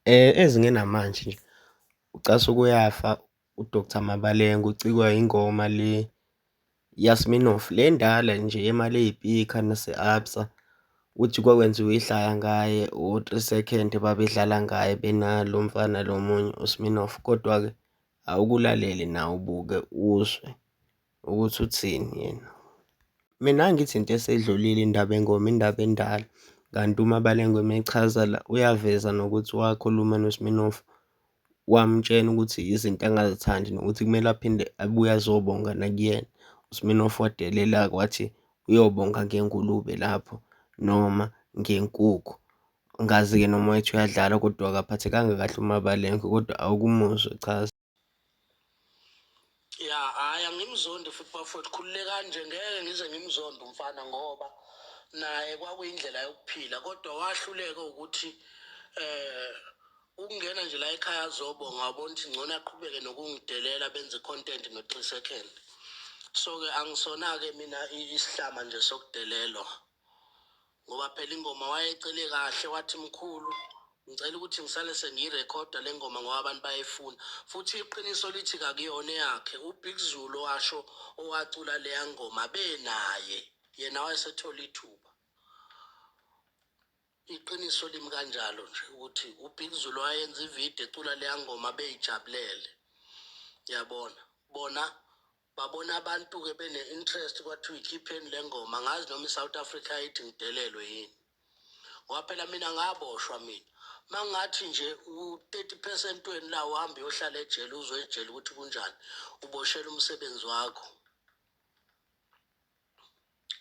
Ezingenamanje nje uCasuka uyafa u-Doctor Mabalengwe ucikwa ingoma le yaSminoff le endala nje yemali eyipikha nase-ABSA. Uthi kwakwenziwa ihlaya ngaye o-Three Second babedlala ngaye benalo mfana lo omunye uSminoff. Kodwa-ke awuke ulalele nawe ubuke uzwe ukuthi uthini yena. Mina angithi into esedlulile indaba yengoma, indaba endala. Kanti uMabalengwe uma echaza la, uyaveza nokuthi wakhuluma noSminoff, wamtshela ukuthi izinto angazithandi nokuthi kumele aphinde abuye azobonga nakuyena. USminoff wadelela-ke wathi uyobonga ngengulube lapho noma ngenkukhu. Angazi-ke noma wayethi uyadlala kodwa akaphathekanga kahle uMabalengwe kodwa awukumuzwe echaza. Ya, hhayi angimzondi futhi bafowethu, khululekani nje, ngeke ngize ngimzonde umfana ngoba naye kwakuyindlela yokuphila kodwa wahluleka ukuthi eh ukungena nje la ekhaya azobonga wabona ukuthi ngcono aqhubeke nokungidelela benze content no-3 second. So-ke angisona-ke mina isihlama nje sokudelelwa. Ngoba phela ingoma wayecele kahle wathi mkhulu ngicela ukuthi ngisale sengiyirekhoda le ngoma ngoba abantu bayayifuna futhi iqiniso lithi kakuyona eyakhe uBig Zulu owasho owacula leya ngoma benaye yena wayesethola ithuba iqiniso limi kanjalo nje ukuthi uBig Zulu wayenza ividiyo ecula leya ngoma beyijabulele yabona bona Babona abantu-ke bene-interest kwathiwa ikhipheni le ngoma angazi noma i-South Africa ithi ngidelelwe yini ngoba phela mina ngaboshwa mina mangathi nje u-30 percent wenu la uhambe uyohlala ejele uzwe ejele ukuthi kunjani uboshela umsebenzi wakho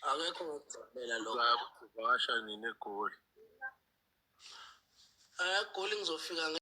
akekho ngokujabulela lokho. Uzaya ukuthi uvakasha nini eGoli? Egoli ngizofika.